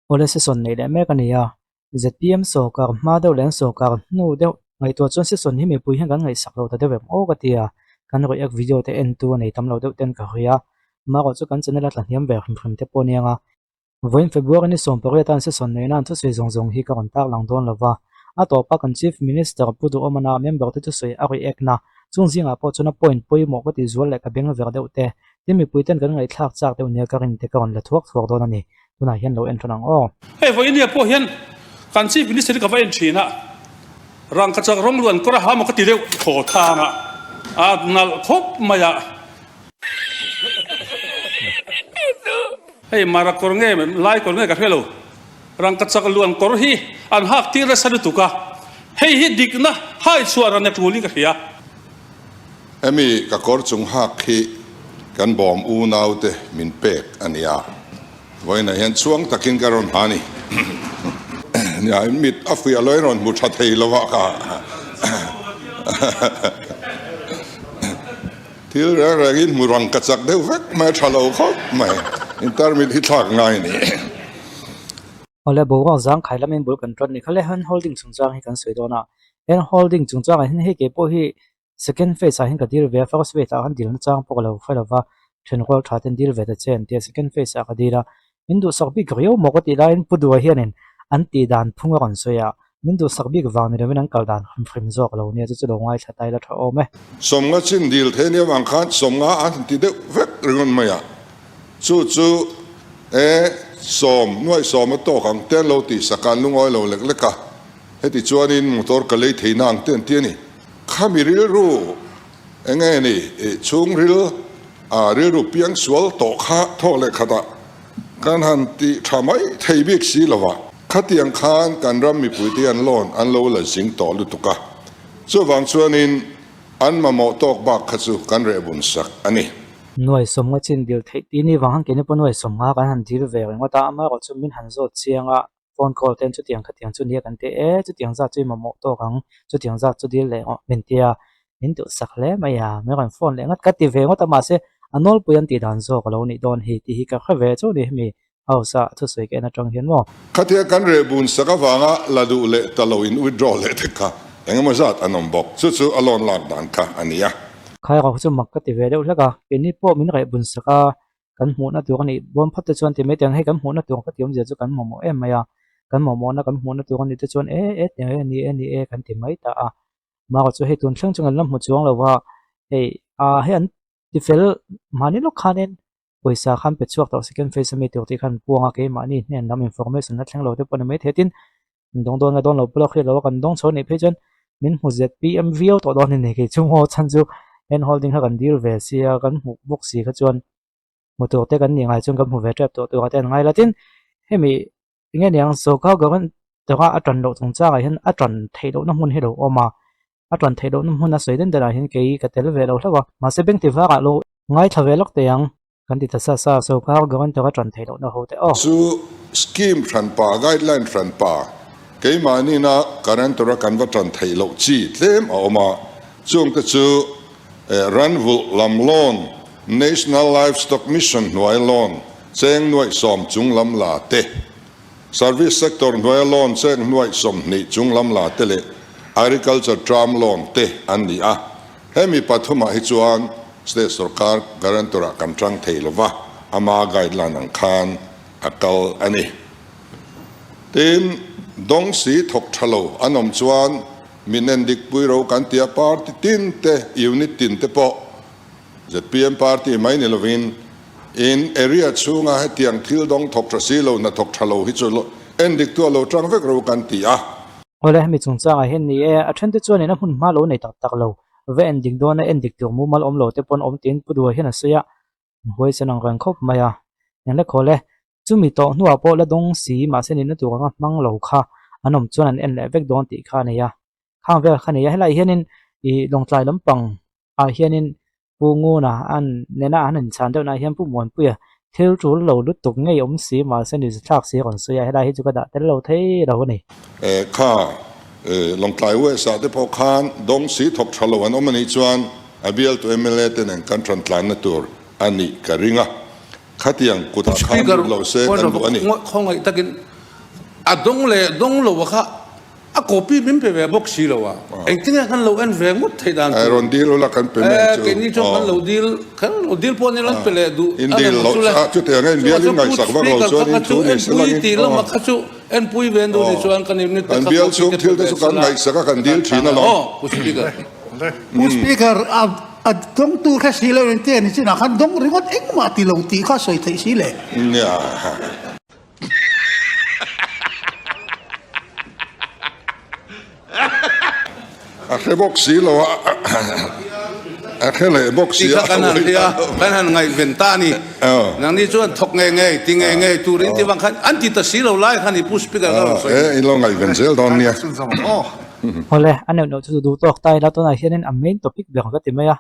Awle session neih leh mek a ni a, zpm sawrkar hma deuh leh an sawrkar hnu deuh ngaihtuah chuan session hi mipui hian kan ngaihsak lo ta deuh em aw ka ti a, kan react video te en tu a nei tam lo deuh ten ka hria a, amaherawh chu kan channel a tla hniam ve hrim hrim te pawh a nia nga. Vawiin February ni 18 atan session neihna an thusawi zawng zawng hi ka rawn tak lang dawn lo va, a tawpa kan Chief Minister Pu Duhawmana member te thusawi a react na chung zingah pawh chuan a point pawimawh ka tih zual leh ka beng ver deuh te, tin mipui ten kan ngaihthlak chak deuh nia ka rin te ka rawn la thuak thuak dawn a ni. Tunah hian lo en than ang aw. Hei vawiin nia pawh hian kan Chief Minister hi ka va en thin a, rangkachak rawng luan kawr a ha maw ka ti deuh thaw thang a, a nalh khawp mai a. Hei mara kawr nge lai kawr nge ka hre lo, rangkachak luan kawr hi an hak tir nasa lutuk a, hei hi dikna hai chhuah ran a tul in ka hria. Hemi ka kawr chung hak hi kan bawm unaute min pek a nia, vawiinah hian chhuang takin ka rawn ha ni. Nia, in mit a fuih a lo in rawn hmu tha thei lo a ka. Thil reng reng in hmu rang ka chak deuh vek mai a tha lo khawp mai, in tarmit hi thlak ngai a ni. Awle boruak zangkhai lamin bul kan tan ni kha le hand holding chungchang hi kan sawi dawn a, hand holding chungchangah hian hei kei pawh hi second phase ah hian ka dil ve a, first phase ah khan dilna chang pawh ka lo hre lo va, thenrual tha ten dil ve ta che an ti a, second phase ah ka dil a, min duhsak bik riau maw ka tih laiin Pu Dua hianin an tih dan phung a rawn sawi a, min duhsak bik vang ni lovin an kal dan hrim hrim zawk lo nia chu chu lo ngaithla ta ila tha awm e. Sawmnga chin dil thei nia vang khan sawmnga an ti deuh vek ringawt mai a, chu chu e sawm nuaih sawm a tawk ang te an lo tih sak a, an lungawi lo lek lek a, heti chuanin motor ka lei theihna ang te an ti a ni. Khami rilru eng nge ni chhungril a rilru piang sual tawh kha thawk leh khatah kan han ti tha mai thei bik si lo va, khatiang khan kan ram mipuite hian loan an lo la zing tawh lutuk a, chuvang chuanin an mamawh tawk bak kha chu kan reh bun sak a ni. Nuai sawmnga chin dil theih ti ni vang han keini pawh nuai sawmnga kan han dil ve ringawt a, amaherawh chu min han zawt chiang a. Phone call ten chutiang khatiang chu nia kan ti e, chutiang zat chu i mamawh tawk ang, chutiang zat chu dil leh ngawt min tia, min duhsak hle mai a, min rawn phone leh ngawt ka ti ve ngawt a mahse a nawlpui an tih dan zawk a lo nih dawn hi tih hi ka hre ve chu ni hemi house a thusawi ka en atang hian maw. Khatia kan reh bun sak avanga la duh leh ta lo in withdraw leh te kha engemaw zat an awm bawk, chu chu a loan lak dan kha a ni a. Khai rawh chu mak ka ti ve deuh hlek a, keini pawh min reh bun sak a, Kan hmuhna tur a nih bawn phawt te chuan ti mai teh ang, hei kan hmuhna tur ka ti awmzia chu kan mamawh em mai a, kan mamawhna kan hmuhna tur a nih te chuan e e ti e ni e ni e kan ti mai ta a. Marawh chu hei tun thleng chu kan la hmu chuang lo va, hei ah hei an ti fel mahni lawk khanin pawisa khan pe chhuak tawh second phase ami tur tih khan an puang a, keimahni hnen lam information la thleng lo te pawh ni mai thei tin kan dawng dawn nge dawn lo pawh hriat lo a, kan dawng chho anih phei chuan min hmu zpm viau tawh dawn a ni kei chu maw chhan chu hand holding kha kan dil ve sia kan hmuh bawk si kha chuan hmu tur te kan nih ngai chuan kan hmu ve tep tawh tur ah te an ngai la tin hemi enge niang sawrkar government taka a tan loh chungchang ah hian a tan theih lohna hmun hi a lo awm a a tan theih lohna hmun a sawi den den ah hian kei ka tel ve lo hlauh a mahse bank ti varah lo ngaithla ve lawk teh ang. Kan ti ta sa sa, sawrkar guarantor a tan theih lohna ho te aw. Chu scheme hranpa, guideline hranpa, keimahni-na guarantor a kan va tan theih loh chi tlem a awm a, chungte chu Ranvulh lam loan, National Livestock Mission hnuai loan cheng nuaih sawm chung lam la te, Service sector hnuaia loan cheng nuaih 20 chung lam la te leh Agriculture term loan te an ni a. Hemi pathumah hi chuan State sorkar guarantor ah kan tang thei lova, ama guideline ang khan a kal a ni. Tin, dawng si thawk tha lo an awm chuan min en dik pui ro kan tia party tin te, unit tin te pawh zpm party mai ni lovin in area chhunga hetiang thil dawng thawk tha si lo, hna thawk tha lo hi chu en dik tu a lo tang vek ro kan ti a. Awle, hemi chungchangah hian ni e, a thente chuan in a hmun hma lo nei tak tak lo. Va en dik dawn a, en dik tur mumal awm lo te pawn awm tiin Pu Duha hian a sawi a, an huaisan ang reng khawp mai a. Eng le khawl e, chumi tawh hnuah pawh la dawng si mahse nihna tur anga hmang lo kha an awm chuan an en leh vek dawn tih kha a nei a. Khang vel kha a nei a, helaiah hianin ih Lawngtlai lampang ah hianin Pu Nguna an nena an inchhan deuh naah hian Pu Muanpuia thil tul lo lutuk ngei awm si mahse ni thlak si a rawn sawi a, helai hi chu ka dah tel lo thei lo a ni. Kha Lawngtlai West ah te pawh khan dawng si thawk tha lo an awm a nih chuan a bialtu mla te nen kan tan tlanna tur a nih ka ring a, khatiang kutah khan Speaker lut lo se point kan of duh a ni. Khawngaih takin. A dawng leh dawng lo a kha a copy min pe ve bawk si lo a, engtin nge kan lo en ve ngawt theih dan chu? Rawn deal ula kan pe mai chu. Keini chuan kan lo deal, kan lo deal pawh ni lo an pe leh duh a rem chu le. Chutiang a inbial in ngaihsak vak lo chuan in thu ni se langin. Enpui tih lamah kha chu enpui ve an duh ni chuan kan unit te Kan kha bial copy chhung te pe thil te ve chu kan sela. ngaihsak a kan deal thin alawm. Aw, Pu Speaker. Pu Speaker, a dawngtu hre si lo in te ni chinah khan dawng ringawt engmah ti lo tih kha sawi theih si le. Nia. A hre bawk si lo a, a hre leh bawk si a. Tikha kan han hria, kan han ngaihven ta a ni. Nangni chuan thawk ngei ngei, ti ngei ngei turin ti vang khan an ti ta si lo lai khan i Pu Speaker ka rawn sawi. E, in lo ngaihven zel dawn nia. Awle, a neuh neuh chu duh tawk ta ila tunah hianin a main topic ber ka ti mai a.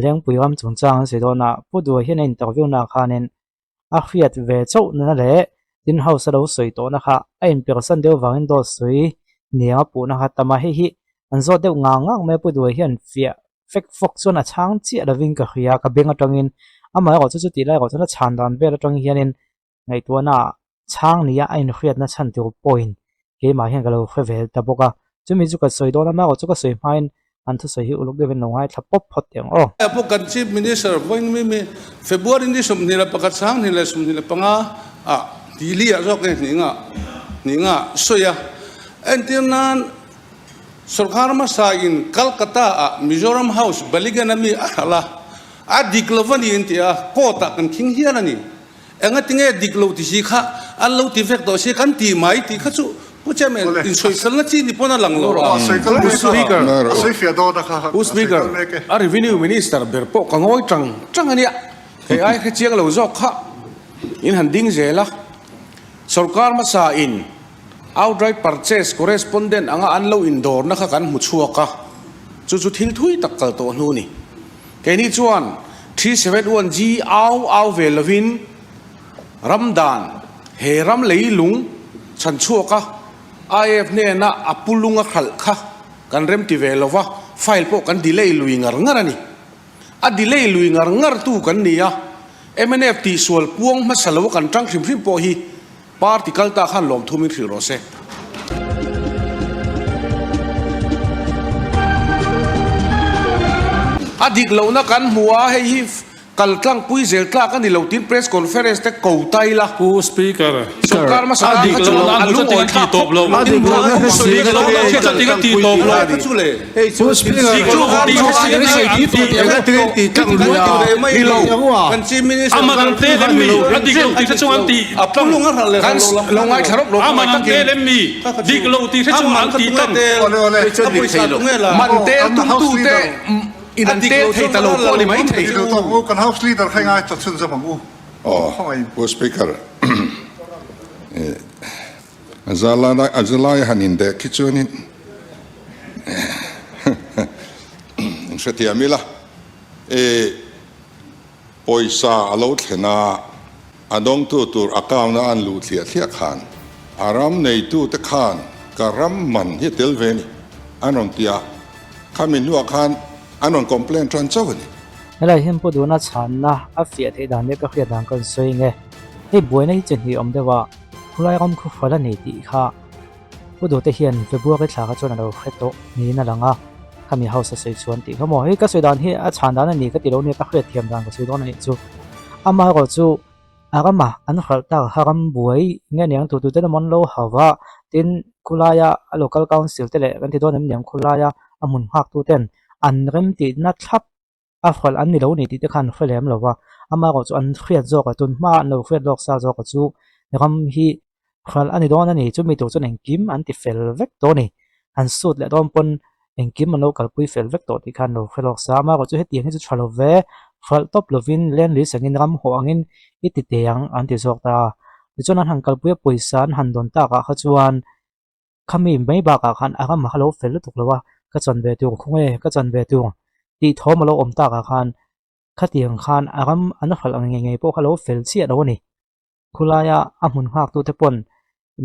Lengpui ram chungchang an sawi dawn a, Pu Duai hian a interview naah khanin a hriat ve chauh nana leh tin house a lo sawi tawhna kha a inpersan deuh vangin dawt sawi niang a puhna kha tam a, hei hi an zawt deuh ngang ngang mai a, Pu Duai hian fiah fek fawk chuan a chhang chiah lovin ka hria, ka beng atangin amaherawh chu chutih lai erawh chuan a chhan dan vel atang hianin ngaihtuahna ah chhang nia a inhriatna chhan tur pawhin keimah hian ka lo hre ve ta bawk a, chumi chu ka sawi dawn a, amaherawh chu ka sawi hmain an thusawi hi uluk deuhin lo ngaithla pawp phawt teh ang aw. Pawh kan Chief Minister vawiin February ni 21 25 ah Delhi ah zawk nge hninga hninga sawi a, entir nan sorkar hmasa in Calcutta ah Mizoram House Baligan ami a hralh a, a dik lo a ni an ti a, court ah kan khing hial a ni. Enga tinge dik lo ti si kha an lo ti vek tawh si kan ti mai tih kha chu Pu Chairman insawiselna chi ni pawn a lang lo a. Pu Speaker, Pu Speaker, a Revenue Minister ber pawh ka ngawi tang tang a nia, hei ai hre chiang lo zawk kha in han ding zel a, sorkar hmasa in outright purchase correspondent anga an lo indawrna kha kan hmu chhuak a, chu chu thil thui tak kal tawh hnu ni. Keini chuan 371G au au ve lovin ram dan he ram lei lung chhan chhuak a IAF hnena a pu lung a khalh kha kan rem ti ve lova, file pawh kan delay lui ngar ngar a ni. A delay lui ngar ngar tu kan ni a, mnf tihsual puang hmasa lo a kan tang hrim hrim pawh hi Party kal ta khan lawmthu min hrilh rawh se. A dik lohna kan hmu a, hei hi kal tlangpui zel tlak a ni lo tiin press conference te ko ta ila. Pu Speaker, Sorkar hmasa a tan dik kha chu lohna a hmu chu lungawi ti thlak tawp khawp lo. lo tin Dik lohna hria chu ti tawp lo. Pu Speaker, A man an tel em mi? A dik lo tih hre chung an tih tlang. A man an tel em mi? Dik lo tih hre chung an tih tlang. Man tel tumtute in an tel thei ta lo pawh a ni mai thei. Pu Speaker, A zalai han indeh khi chuanin in hrethiam ila, e pawisa a lo thlen a, a dawngtu tur account a an luh thliah thliah khan a ram neitute khan ka ram man hi a tel ve a ni an rawn ti a, khami hnuah khan an rawn complain tan chauh a ni. Helai hian Pu Duna chhanna a fiah theih dan leh ka hriat dan ka rawn sawi nge, hei buaina hi chi hnih awm deuh a. Khulai ram khu fal a ni tih kha Pu Duhte hian February thla kha chuan a lo hre tawh niin a lang a, khami house a sawi chuan tih kha maw? Hei ka sawi dan hi a chhan dan a ni ka ti lo nia, ka hriat thiam dan ka sawi dawn a nih chu. Amaherawh chu a rama an hralh tak kha ram buai nge niang tu tute emaw an lo hau va, tin khulaia a local council te leh kan ti dawn em niang khulaia a hmun nghak tu ten an rem tihna thlap A hralh an ni lo ni tih te khan hre lem lo va, amaherawh chu an hriat zawk a, tun hma an lo hriat lawk sa zawk a chu ram hi hralh a ni dawn a ni, chumi tur chuan engkim an ti fel vek tawh a ni, an sut leh dawn pawn engkim an lo kalpui fel vek tawh tih khan an lo hre lawk sa, amaherawh chu hetiang hi chu tha lo ve, hralh tawp lovin lenlui sangin ram hawh angin i ti teh ang an ti zawk ta a, tichuan an han kalpui a pawisa an han dawn takah kha chuan. Khami mai bakah khan a ram a lo fel lutuk lo a, ka chan ve tur khaw nge ka chan ve tur tih thawm a lo awm takah khan khatiang khan a ram an hralh ang ngei ngei pawh kha lo fel chiah lo a ni. Khulaia a hmun nghak tute pawn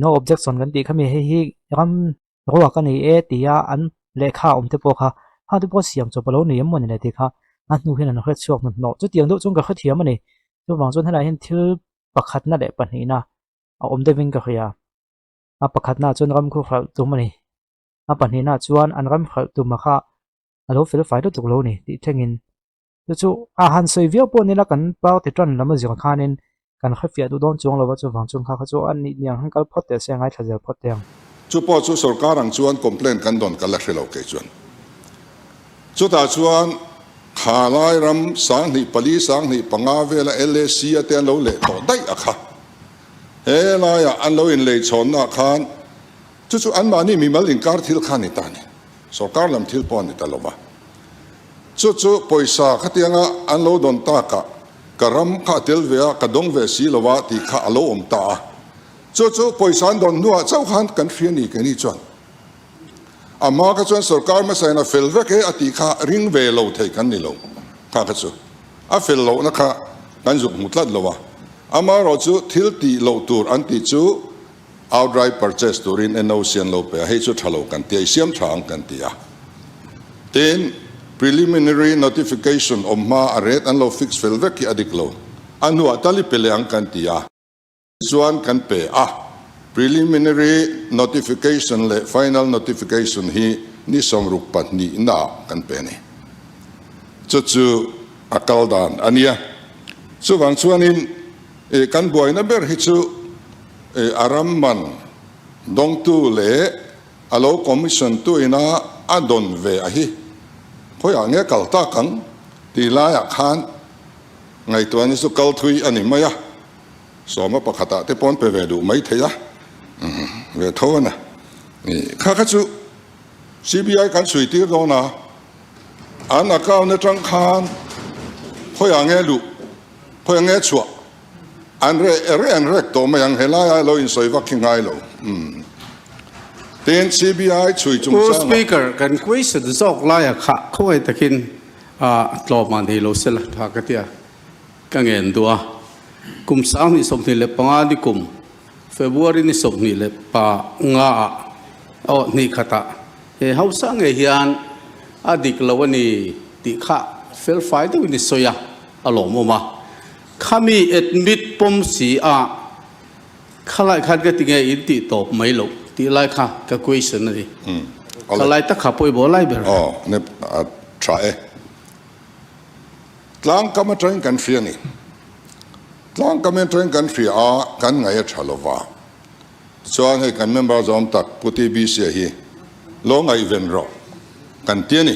no objection kan tih khami hei hi ram ruak a ni e tia an lehkha awm te pawh kha kha te pawh siam chawp a lo ni em maw ni le tih kha a hnu hian an hre chhuak hnuhnawh. Chutiang deuh chuan ka hrethiam a ni. Chuvang chuan helaiah hian thil pakhatna leh pahnihna a awm deuhin ka hria. A pakhatnaah chuan ram khu hralh tum a ni. A pahnihnaah chuan an ram hralh tuma kha a lo fel fai lutuk lo ni tih thlengin chu chu a han sawi viau pawh nila kan party tan lam a zir khanin kan hrefiah duh dawn chuang lo va chuvang chuan kha kha chu a nih niang han kal phawt teh se a ngaithla zel phawt teh ang. Chu pawh chu sorkar ang chuan complaint kan dawn ka la hre lo kei chuan. Chutah chuan kha lai ram 2004 2005 vela LAC a te an lo leh tawh daih a kha. He laiah an lo inlei chhawnnaah khan chu chu anmahni mimal inkar thil kha a ni ta a ni. Sorkar lam thil pawh a ni ta lo va. Chu chu pawisa khatianga an lo dawn takah ka ram kha a tel ve a, ka dawng ve si lo a tih kha a lo awm ta a. Chu chu pawisa an dawn hnuah chauh khan kan hria ni keini chuan. A hma kha chuan sorkar hmasa in a fel vek e a tih kha ring ve lo thei kan ni lo. Kha kha chu a fel lohna kha kan zuk hmu tlat lo a. Amaherawhchu thil tih loh tur an tih chu Outright purchase turin NOC an lo pe a, hei chu tha lo kan ti a, i siam tha ang kan ti a. Tin, preliminary notification awm hma a rate an lo fix fel vek hi a dik lo, a hnuah tal i pe leh ang kan ti a. Chuan kan pe a, preliminary notification leh final notification hi ni 62 naah kan pe a ni. Chu chu a kal dan a nia. Chuvang chuanin kan buaina ber hi chu A ram man dawngtu leh a lo commission tu ina a dawn ve a hi khawiah nge kal tak ang tih laiah khan ngaihtuahna chu kal thui a ni mai a, sawma pakhatah te pawn pe ve duh mai thei a, ve tho a na. Kha kha chu CBI kan chhui tir dawn a, an account atang khan khawiah nge luh, khawiah nge chhuah An reh reh an rek tawh mai ang, helai a lo insawi vak hi ngai lo. Umm. Tin, CBI chhui Pu chungchangah. Speaker, kan question zawk laia kha khawngaih takin tlawm ah nei lo sela tha ka tia ka ngen duh a. Kum 2025 ni kum February ni 25 ah aw hnih khatah he hausa ngei hian a dik lo a ni tih kha felfai deuhin i sawi a, a lawmawm a. Khami admit pawm si a, khalai khan ka ti nge in tih tawp mai loh tih lai kha ka question a ni. Khalai tak kha pawimawh lai ber. Aw, ne a tha e. Tlangkam atangin kan hria a ni. Tlangkam atangin kan hria a, kan ngaih a tha lova. Tichuan hei kan member zawm tak Pu TBC a hi lo ngaihven rawh kan ti a ni.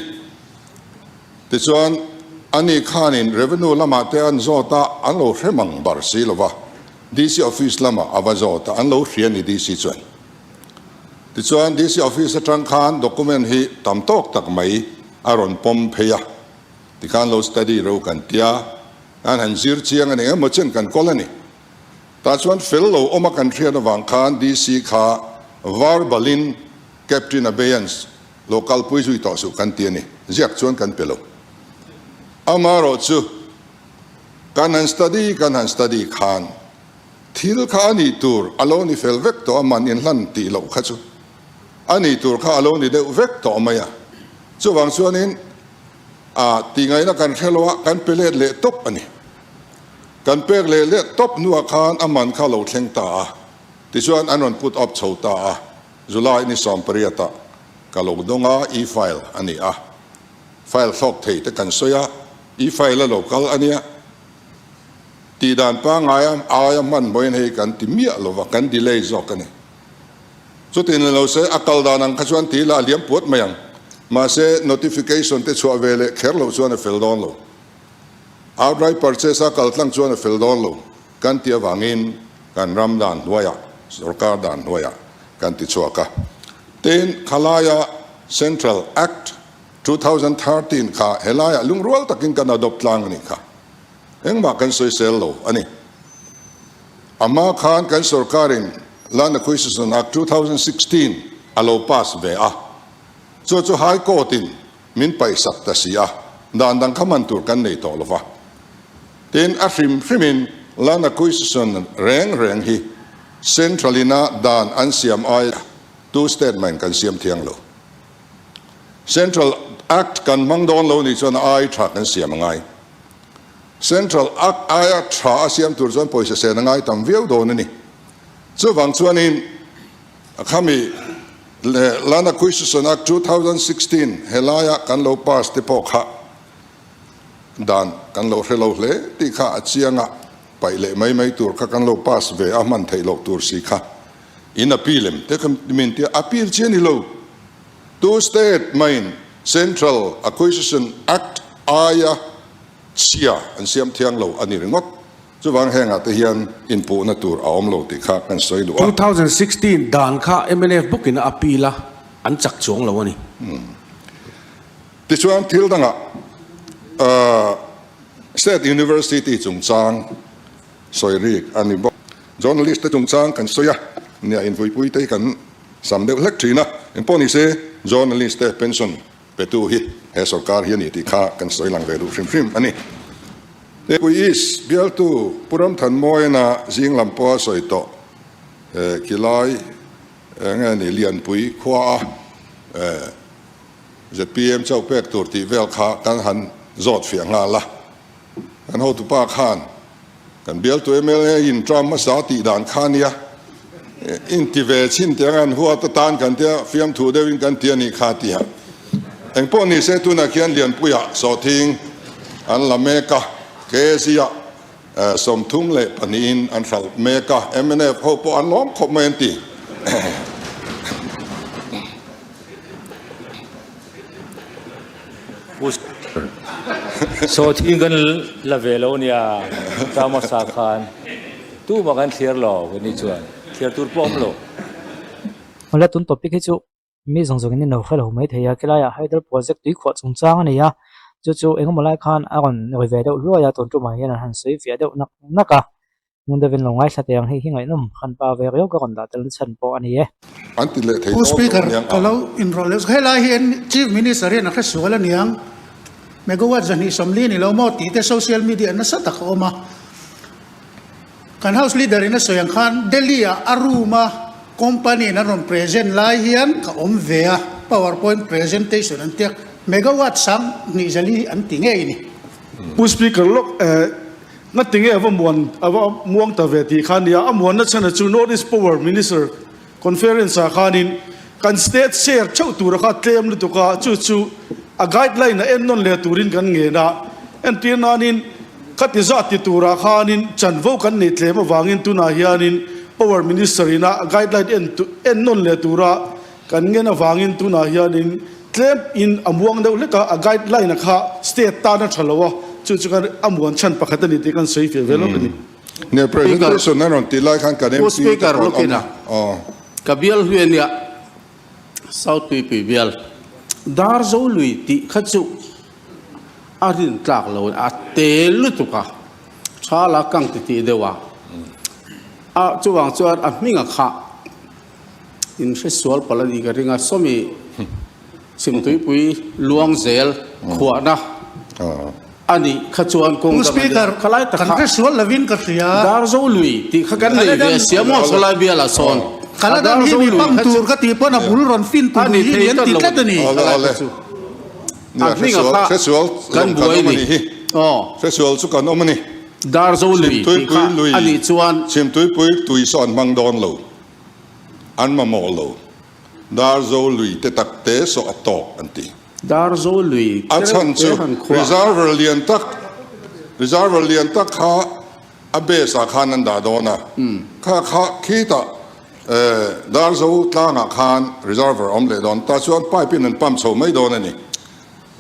Tichuan, ani khanin Revenue lamah te an zawt a, an lo hre mang bar si lo va, DC Office lamah a va zawt a, an lo hria a ni DC chuan. Tichuan, DC Office atang khan document hi tam tawk tak mai a rawn pawm phei a, tikhan lo study ro kan tia, an han zir chiang a ni emaw chen kan kawl a ni. Tah chuan fel lo awm a kan hriat avang khan DC kha verbalin Captain Abeyance Lo kalpui zui tawh suh kan ti a ni. Ziak chuan kan pe lo. Amaherawh chu kan han study kan han study khan thil kha a nih tur a lo ni fel vek tawh a, man inhlan tih loh kha chu a nih tur kha a lo ni deuh vek tawh mai a. Chuvang chuanin a tihngaihna kan hre lo a, kan pe let leh tawp a ni. Kan pek leh let tawp hnuah khan a man kha a lo thleng ta a, tichuan an rawn put up chho ta a. July ni 18 ah ka lo dawng a, e-file a ni a, file thlawk thei te kan sawi a, e-file a lo kal a nia, tih dan pangngai a aia hmanhmawhin hei kan ti miah lo va, kan delay zawk a ni. Chutin ni lo se a kal dan ang kha chuan ti ila a liam puat mai ang, mahse notification te chhuah ve leh kher loh chuan a fel dawn lo. Outright purchase a kal tlang chuan a fel dawn lo. Kan ti avangin kan ram dan hnuaiah, sorkar dan hnuaiah kan ti chhuak a. Tin, khalaia Central Act 2013 kha helaiah lungrual takin kan adopt tlang a nih kha. Engmah kan sawisel lo a ni. A hma khan kan sorkarin Land Acquisition Act 2016 a lo pass ve a. Chu chu High Court-in min paihsak ta si a, dan dang kha man tur kan nei tawh lo va. Tin, a hrim hrimin Land Acquisition reng reng hi Central ina dan an siam ai tu statement kan siam thiang lo. Central Act kan hmang dawn lo nih chuan a ai tha kan siam a ngai. Central Act aia tha a siam tur chuan pawisa sen a ngai tam viau dawn a ni. Chuvang chuanin. Khami Land Acquisition Act 2016 helaia kan lo pass te pawh kha dan kan lo hre lo hle tih kha a chiang a, paih leh mai mai tur kha kan lo pass ve a hman theih loh tur si kha in appeal em te kha min tia appeal chi a ni lo. Tu state main Central Acquisition Act aia chhia an siam thiang lo a ni ringawt. Chuvang hengah te hian inpuhna tur a awm lo tih kha kan sawi duh a. 2016 dan kha mnf bawkin a appeal a, an chak chuang lo a ni. Tichuan thil dangah State University chungchang sawi rik a ni bawk. Journalist te chungchang kan sawi a, nia invuipui te hi kan sam deuh hlek thin a, engpawh ni se journalist te pension Petu hi he sorkar hi a ni tih kha kan sawi lang ve duh hrim hrim a ni. Pui East bialtu Pu Ramthanmawiana zing lam pawha sawi tawh khilai eng nge ni Lianpui khua a zpm chauh pek tur tih vel kha kan han zawt fiah nghal a. Kan hotupa khan Kan bialtu mla in term hmasa tih dan kha nia, inti ve chhin teh ang an huat atan kan tia fiamthu deuhin kan ti a nih kha tia. Engpawh ni se tunah khian Lianpuia sawhthing an la mek a, KZ-ah 32 in an hralh mek a, mnf ho pawh an lawm khawp mai an ti. Sawhthing kan la ve lo nia, ta hmasa khan tumah kan thlir lo ka nih chuan thlir tur pawh a awm lo. Awle tun topic hi chu mi zawng zawngin in lo hre lo mai thei a, khilaiah hydel project tui khuah chungchang a ni a, chu chu engemaw lai khan a rawn ri ve deuh hluai a, tun tumah hian an han sawi fiah deuh nak nak a. Hmun deuhin lo ngaithla teh ang, hei hi ngaihnawm han pa ve riau ka rawn dah tel na chhan pawh a ni e. An ti leh thei Pu dawn lo Speaker, aniang ka ang. lo inrawlh leh helai hian Chief Minister hian a hre sual aniang, megawatt 240 ni lo maw tih te social media nasa tak a awm a. Kan House Leader in a sawi ang khan Delhi ah a room a company in an rawn present lai hian ka awm ve a, powerpoint presentation an tia, megawatt 20 hi an ti ngei ni. Pu Speaker lawk eh. Ngatinge a va muan a va muang ta ve tih kha a nia. A muanna chhana chu North East Power Minister Conference ah khanin kan state share theuh tura kha tlem lutuk a, chu chu a guideline a ennawn leh turin kan ngen a. Entir nanin khati zat ti turah khanin chanvo kan nei tlem avangin tunah hianin Power Minister ina guideline en ennawn leh tura Kan ngen avangin tunah hianin tlem in a muang deuh hlek a, a guideline a kha state tan a tha lo a, chu chu kan a muan chhan pakhat a ni tih kan sawi fiah ve lawk a ni. Nia presentation a rawn tih lai khan kan Pu MP te Speaker pawh an awm lawkin a, a aw. Ka bial hlui a nia, South Tuipui bial Darzo lui tih kha chu a rin tlak lo a te lutuk a, tha la kang ti tih deuh a, a chuvang chuan a hming a kha In hre sual palh a nih ka ring a, sawmi chhimtuipui luang zel khuahna a nih kha chuan kawng dang a nia. Kha lai tak Kan hre sual lovin ka hria. Darzo lui tih kha kan nei ve sia maw sawlai bialah sawn. Kaladan hi mi pang tur ka tih pawn a bul rawn fin tur hi ni an ti tlat a ni. Khalai kha chu a hming a kha kan buai ni. Hre sual chu kan awm a ni. Darzo lui tih kha a nih chuan. Chhimtuipui tui saw an hmang dawn lo. An mamawh lo. Darzo lui te tak te saw a tawk an ti. Darzo lui A te chhan reuh chu te han khuah. Reserver lian tak Reserver lian tak kha a base ah khan an dah dawn a. Kha kha khitah Darzo tlangah khan reserver a awm leh dawn. Tah chuan pipe in an pump chho mai dawn a ni.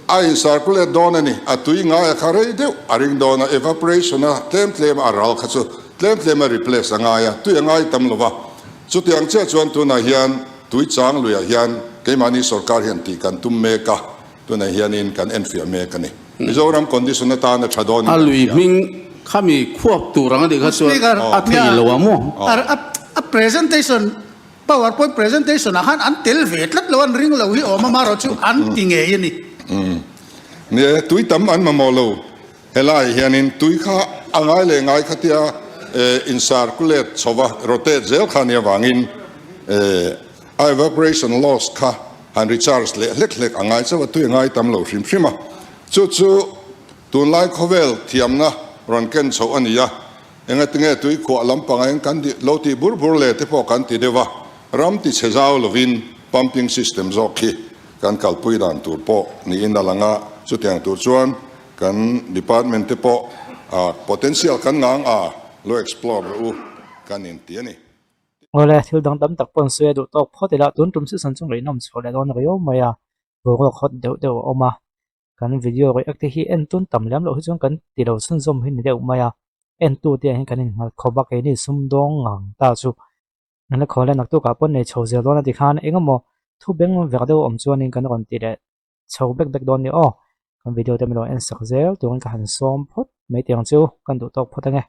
A in circulate dawn a ni. A tui ngai a kha rei deuh a ring dawn a, evaporation a tlem tlem a ral kha chu tlem tlem a replace a ngai a, tui a ngai tam lo va. Chutiang chiah chuan tunah hian tui chang luiah hian keimahni sorkar hian tih kan tum mek a, tunah hianin kan enfiah mek a ni. Mizoram condition atan a tha dawn in A kan lui hria. hming khami khuap tur ang a nih kha chuan a thei lo a maw? A presentation Powerpoint presentation ah khan an tel ve tlat lo, an ring lo hi awm a, marawh chu an ti ngei a ni. Ni e, tui tam an mamawh lo. Helai hianin tui kha a ngai leh ngai kha tia in circulate chho va, rotate zel kha nia vangin a evaporation loss kha han recharge leh hlek hlek a ngai chauh a, tui a ngai tam lo hrim hrim a. Chu chu tunlai khawvel thiamna rawn ken chhoh a ni a. Engatinge tui khuah lampang ah hian kan lo tih bur bur le te pawh kan ti deuh a. Ram ti chhe zau lovin pumping system zawk khi kan kalpui dan tur pawh niin a lang a, chutiang tur chuan kan department te pawh potential kan ngang a lo explore rawh u kan inti a ni. Awle, thil dang tam tak pawh an sawi a duh tawk phawt ila, tun tum season chu ngaihnawm chhuah leh dawn riau mai a, boruak hot deuh deuh a awm a, kan video react te hi en tun tam lem loh hi chuan kan ti lo chhunzawm hi ni deuh mai a, entu te ah hian kan innghalh khawp a, keini sumdawng ngang ta chu An la khawl a, naktukah pawh nei chho zel dawn a ti khan eng emaw thu beng vek deuh a awm chuanin kan rawn ti leh chho bek bek dawn ni aw. Kan video te min lo en sak zel turin ka han sawm phawt mai tih ang chu kan duh tawk phawt ange.